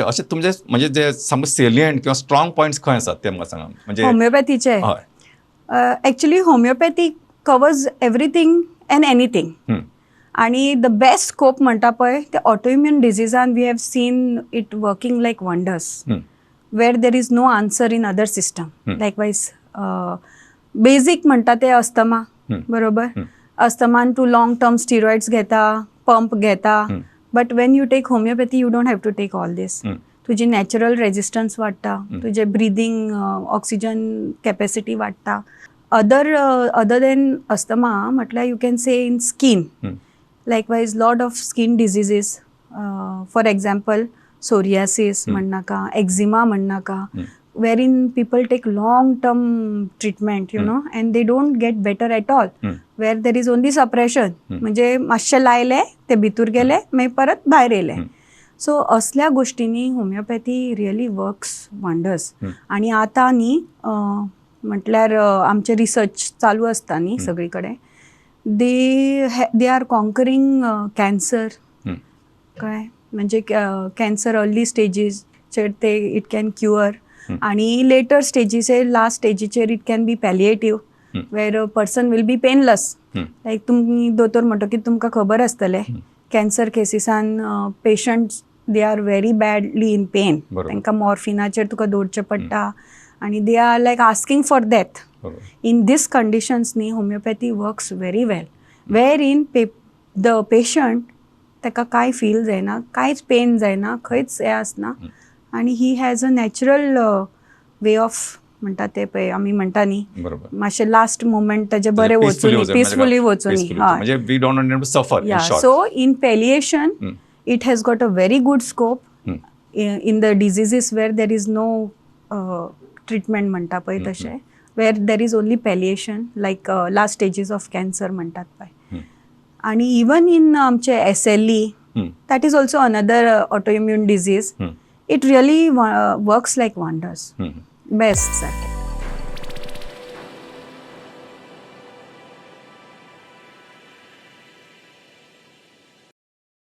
अशें अशें तुमचे म्हणजे जे सामके सेलियंट किंवा स्ट्रॉंग पॉयंट्स खंय आसात ते म्हाका सांगा म्हणजे. होमिओपॅथीचे? हय. Actually, homeopathy covers everything and anything. आणि the best scope म्हणटा पळय ते autoimmune डिजीजान we have seen it working like wonders, where there is no answer in other system. Likewise, basic म्हणटा ते अस्थमा. बरोबर. अस्थमान तूं लॉंग टर्म स्टिरॉइड्स घेता, pump घेता, but when you take homeopathy, you don't have to take all this. तुजी natural resistance वाडटा, तुजें breathing oxygen capacity वाडटा. अदर देन अस्थमा म्हटल्यार, you can say in skin, likewise lot of skin diseases, for example psoriasis म्हणनाका, eczema म्हणनाका, wherein people take long term treatment and they don't get better at all, where there is only suppression. म्हणजे मातशें लायलें, ते भितूर गेले, मागीर परत भायर येयले. सो असल्या गोश्टींनी होमिओपॅथी रियली वर्क्स वंडर्स. आनी आतां न्ही म्हटल्यार आमचे रिसर्च चालू आसता न्ही सगळी कडेन, they are conquering cancer. कळ्ळें? म्हणजे कॅन्सर अर्ली स्टेजीसचेर ते it can cure आणि लेटर स्टेजीचेर, लास्ट स्टेजीचेर it can be palliative, where a person will be painless. लायक तुमी दोतोर म्हणटकीर तुमकां खबर आसतलें, cancer केसीसान patients, they are very badly in pain. तांकां मॉर्फिनाचेर तुका दवरचें पडटा आनी they are like asking for death. In these conditions न्ही, homeopathy works very well, wherein the patient, ताका कांय फील जायना, कांयच पेन जायना, खंयच हें आसना आनी he has a natural way of, म्हणटा ते पळय आमी म्हणटा न्ही, मातशें लास्ट मोमेंट ताजें बरें वचूनी, पिसफुली वचूनी, हय. म्हणजे we don't want to suffer. Yeah, so in palliation, it has got a very good scope in the diseases where there is no treatment म्हणटा पळय तशें, where there is only palliation, like last stages of cancer म्हणटात पळय. आणि even in आमचे SLE, that is also another autoimmune disease, it really works like wonders, best सारकें.